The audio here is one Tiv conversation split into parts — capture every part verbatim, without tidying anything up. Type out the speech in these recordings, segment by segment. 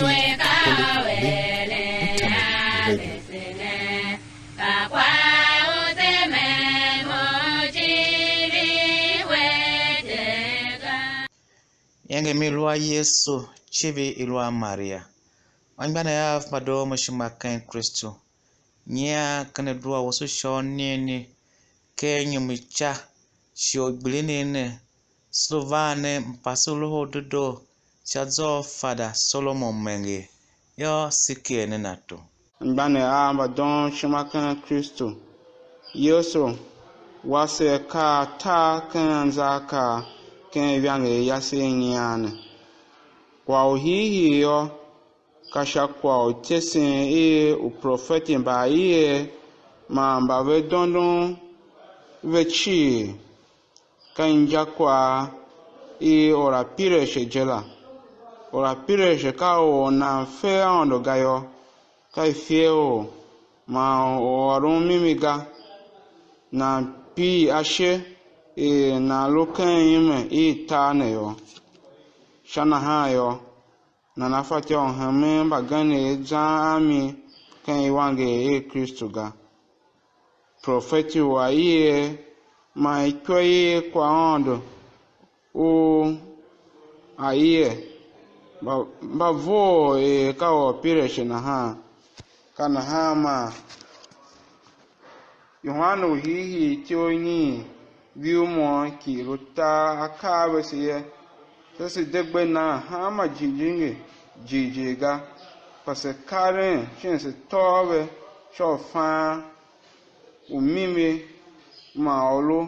Weka wele ane sine, kakwa u semen mo civir wete ga. Iengem i lu a Yesu, civir i lu a Maria. Anmgbianev av mba doo mo ishima ken Kristu, nyian ken adua wase u sha u nighni ken inyom i ca shighe u gbilin ne, se lu van ne mpase u Loho u Dedoo sha zwa u Fada Solomon Menger, yô, se ker nen ato. Anmgbianev av mba doon ishima ken Kristu, Yesu wase akaa atar ken anzaakaa ken ivangeli yase i nyian ne. Kwagh u hiihii yô, ka sha kwagh u ityesen i uprofeti mba aiev man mba ve dondon ve cii, ka injakwagh i Orapireshe je la. Orapireshe ka or u nan fe Aôndo ga yô, ka ifer or man u ôron mimi ga, nan pir ashe er nan lu ken ime i tar ne yô. Sha nahan yô, nana fatyô u hemen mbagenev zan a mi ken iwanger i Kristu ga. Profeti u aie man ikwa i kwaghaôndo u aie mba, mba vough er ka Orpireshe nahan. Ka nahan man Yohane u hiihii ityough inyiin viu môm ki lu tar akaa a vese ye, se se de gbe nan hanma jijingi jighjigh ga, kpa se karen shin se tôô ve sha u fan u mimi man u lu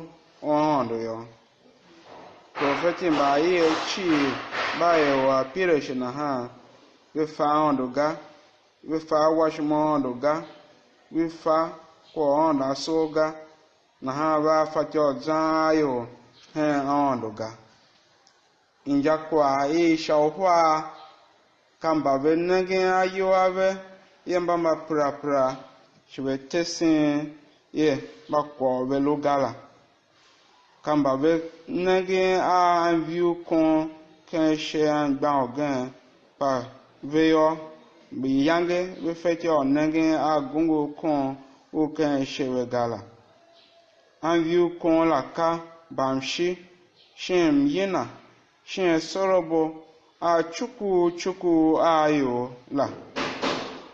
u Aôndo yô. Profeti mba aiev cii mba er u Orpireshe nahan, ve fa Aôndo ga, ve fa awashima u Aôndo ga, ve fa kwagh u Aôndo a soo ga, nahan vea fatyô u zan a ior hen Aôndo ga. Injakwagh i sha uhar ka mba ve nengen ayol a ve ye mba mbaperapera, shi ve tesen ye mba kwagh u ve lu ga la. Ka mba ve nengen a anviu kon ken ishe anmgbian ugen, kpa ve yô, mba iyange ve fetyô u nengen a gungur kon u ken ishe ve ga la. Anviu kon la ka mbamshi, shin myina, shin asorobo a cukur cukur a ior la.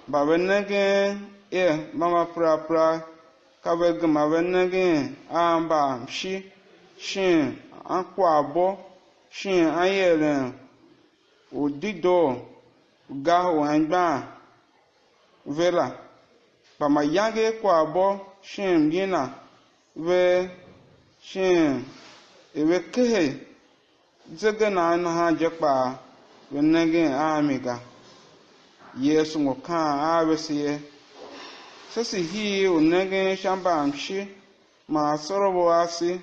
Mba ve nengen er mba mbaperapera, ka ve gema ve nengen a mbamshi, shin ankwagbo, shin anieren u dedoo ga u anmgbian ve la, kpa mayange kwagbo shin myina ve, shin er ve kehe zegenan nahan je kpaa, ve nengen a mi ga. Yesu ngu kaan a vese er: Se se hii u nengen sha mbamshi man asorabo ase,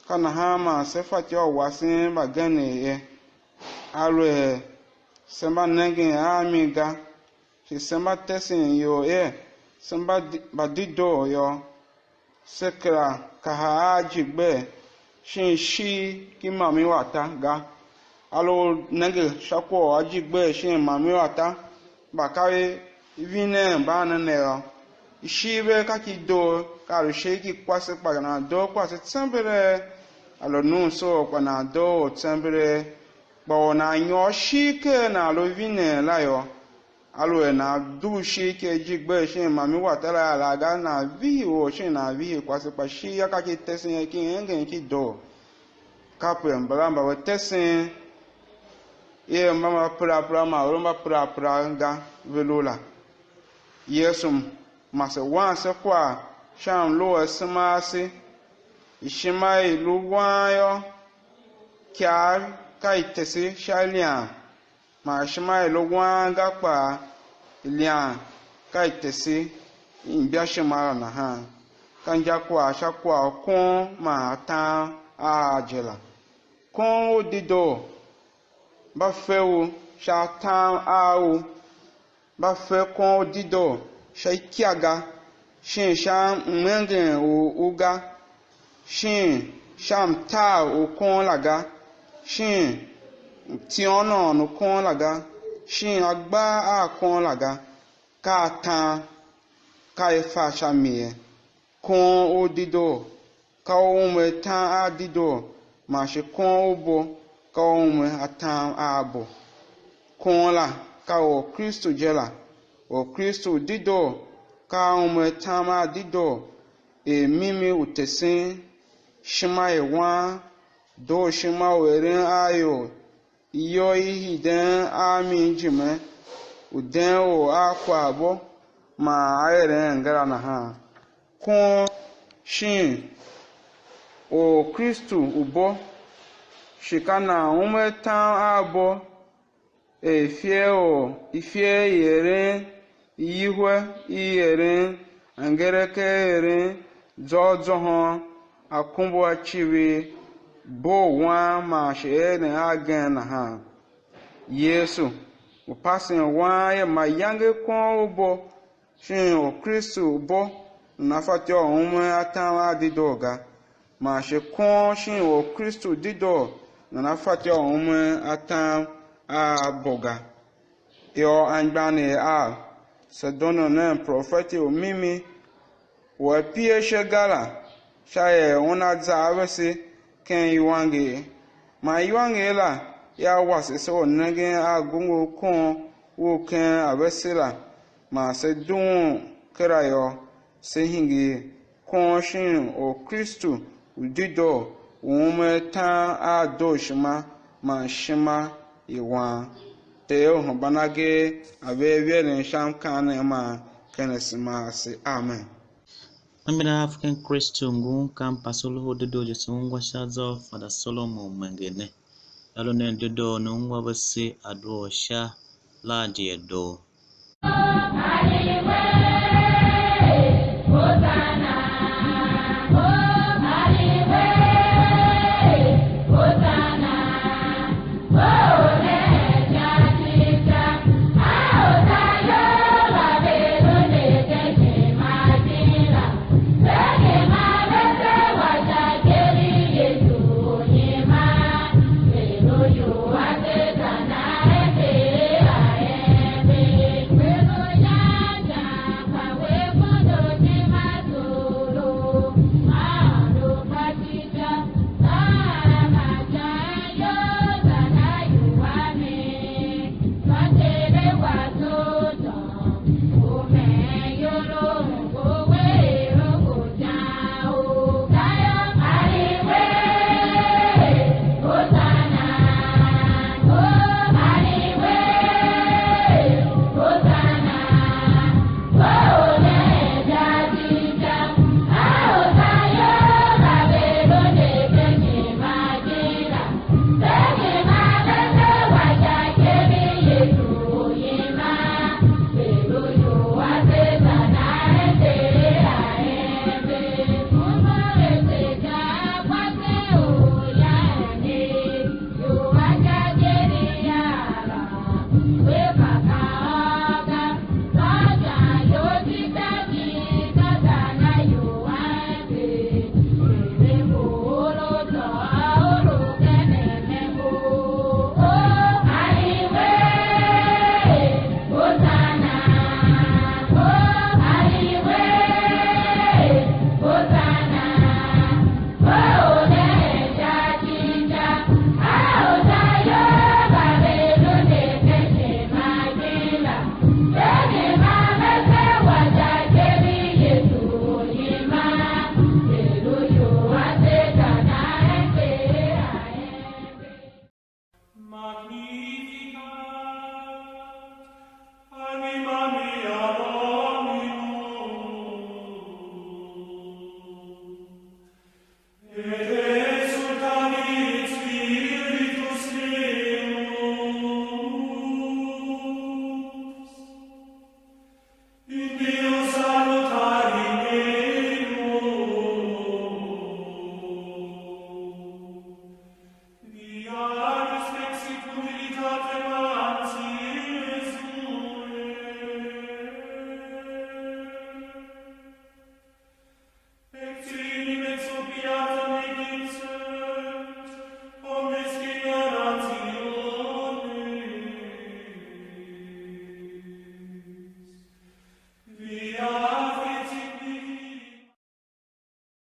ka nahan man se fatyô u wasen mbagenev ye. Aluer se mba nengen a mi ga, shi se mba tesen ior er se mba di-, mbadedoo yô, se kera kaha a jigber shin ishigh ki mami wata ga. A lu u nenge sha kwagh u a jigber shin mami wata, kpa ka i vinen mban ne ne yô, ishigh ve ka ki doo, ka lu ishigh ki kwase, kpa nan doo kwase tsembelee, a lu nun soo, kpa nan doo or tsembelee, kpa or nan nyôr ishigh ker nan lu vinen la yô, aluer nan dugh ishigh ki jigber shin mami wata la la ga, nan vihi or shin nan vihi kwase, kpa ishigh yô, ka ki tesen ki engen ki doo. Kape mbala mba ve tesen er mba mbaperapera man or u mbaperapera ga ve lu la. Yesu mase wan se kwagh sha mlu u asema ase. Ishima i lu wan yô, ikyav ka i tese sha ilian, man ishima i lu wan ga kpaa, ilian ka i tese imbaishima la nahan. Ka injakwagh sha kwagh u kon man atam a a je la. Kon u dedoo, mba fe u sha atam a u, mba fe kon u dedoo sha ikya ga, shin sha mnengen u u ga, shin sha mtaav u kon la ga, shin mtôôn u kon la ga, shin a gbar a kon la ga, ka a tan, ka i fa sha mi ye. Kon u dedoo ka u ume tan a dedoo, man shi kon u bo ka u ume a tan a bo. Kon la ka Orkristu je la. Orkristu u dedoo ka a ume tan a dedoo, er mimi u tesen, ishima i wan, dooshima u eren a ior, iyol i hiden a mi ijime, u den or a kwaghbo man a eren angara nahan. Kon shin Orkristu u bo, shi ka nan ume tan a bo, er ifer or, ifer i eren, iyihwe i eren, angereker i eren, zôhôzôhôn, akumbu a civir, bo u wan man shi eren agen nahan. Yesu u pasen wan er mayange kon u bo, shin Orkristu u bo nana fatyô u ume atam a dedoo ga, man shi kon shin Orkristu dedoo nana fatyô u ume atam a bo ga. Yô, anmgbianev av, se dondo nen profeti u mimi u a pue ashe ga la, sha er una za a vese ken iwanger. Man iwanger la ia wase se u nengen a gungur kon u ken a vese la, man se dughun kera yô, se hingir kon shin Orkristu u dedoo u ume atam a dooshima man ishima i wan. Ter u hemban agee a ver iveren sha mkaanem man ken asema ase. Amen. Mimi na ken Kristu ngun ka mpase u Loho u Dedoo je se ungwa sha zwa u Fada Solomon Menge ne. Yô, lu nen dedoo ne ungwa vese a doo sha la di a doo.